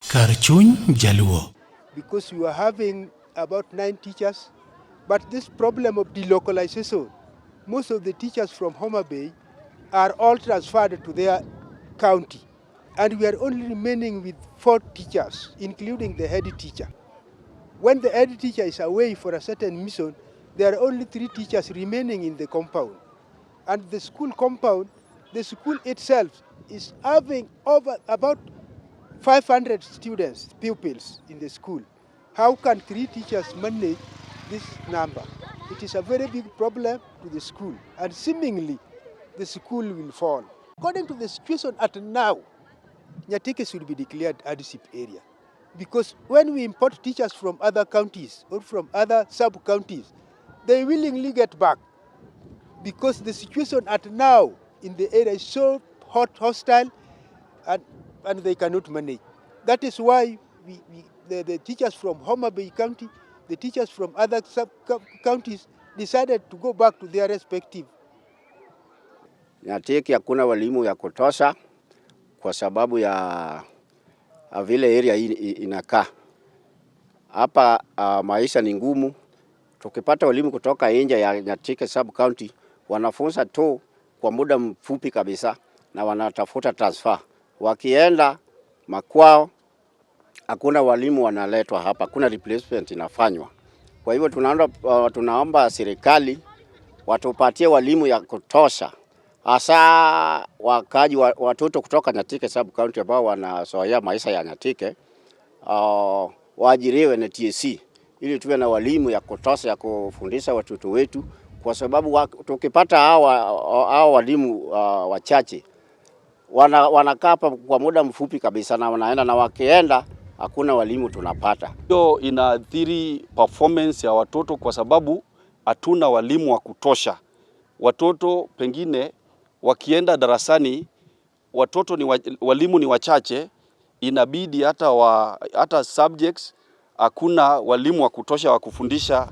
Kar chuny Jaluo. Because we are having about nine teachers. But this problem of delocalization, most of the teachers from Homa Bay are all transferred to their county. And we are only remaining with four teachers, including the head teacher. When the head teacher is away for a certain mission, there are only three teachers remaining in the compound. And the school compound, the school itself is having over about 500 students, pupils in the school. How can three teachers manage this number? It is a very big problem to the school, and seemingly the school will fall. According to the situation at now, Nyatike should be declared hardship area. Because when we import teachers from other counties or from other sub-counties, they willingly get back because the situation at now in the area is so hot, hostile, and they cannot manage. That is why the teachers from Homa Bay County, the teachers from other sub-counties decided to go back to their respective. Nyatike hakuna walimu ya kutosha kwa sababu ya vile area hii inakaa hapa. Maisha ni ngumu. Tukipata walimu kutoka nje ya Nyatike sub county wanafunza tu kwa muda mfupi kabisa, na wanatafuta transfer. Wakienda makwao, hakuna walimu wanaletwa hapa, hakuna replacement inafanywa. Kwa hivyo tunaomba serikali watupatie walimu ya kutosha, hasa wakaaji watoto kutoka Nyatike sub county ambao wanazoea maisha ya Nyatike waajiriwe na TSC ili tuwe na walimu ya kutosha ya kufundisha watoto wetu, kwa sababu tukipata hawa walimu wachache wanakaa hapa kwa muda mfupi kabisa na wanaenda, na wakienda hakuna walimu tunapata. Hiyo inaathiri performance ya watoto kwa sababu hatuna walimu wa kutosha. Watoto pengine wakienda darasani, watoto ni walimu ni wachache, inabidi hata subjects hakuna walimu wa kutosha wa kufundisha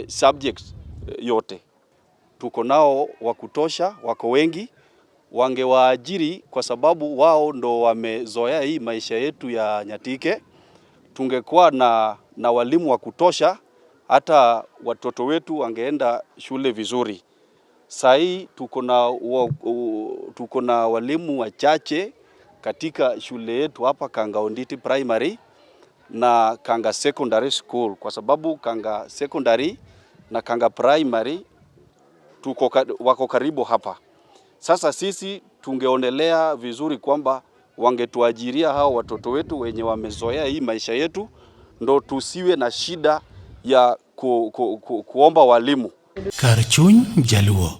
subjects yote. Tuko nao wa kutosha, wako wengi, wangewaajiri kwa sababu wao ndo wamezoea hii maisha yetu ya Nyatike. Tungekuwa na walimu wa kutosha, hata watoto wetu wangeenda shule vizuri. Saa hii tuko na walimu wachache katika shule yetu hapa Kanga Onditi Primary na Kanga Secondary School, kwa sababu Kanga Secondary na Kanga Primary wako karibu hapa. Sasa sisi tungeonelea vizuri kwamba wangetuajiria hao watoto wetu wenye wamezoea hii maisha yetu, ndo tusiwe na shida ya kuomba walimu. Kar chuny Jaluo.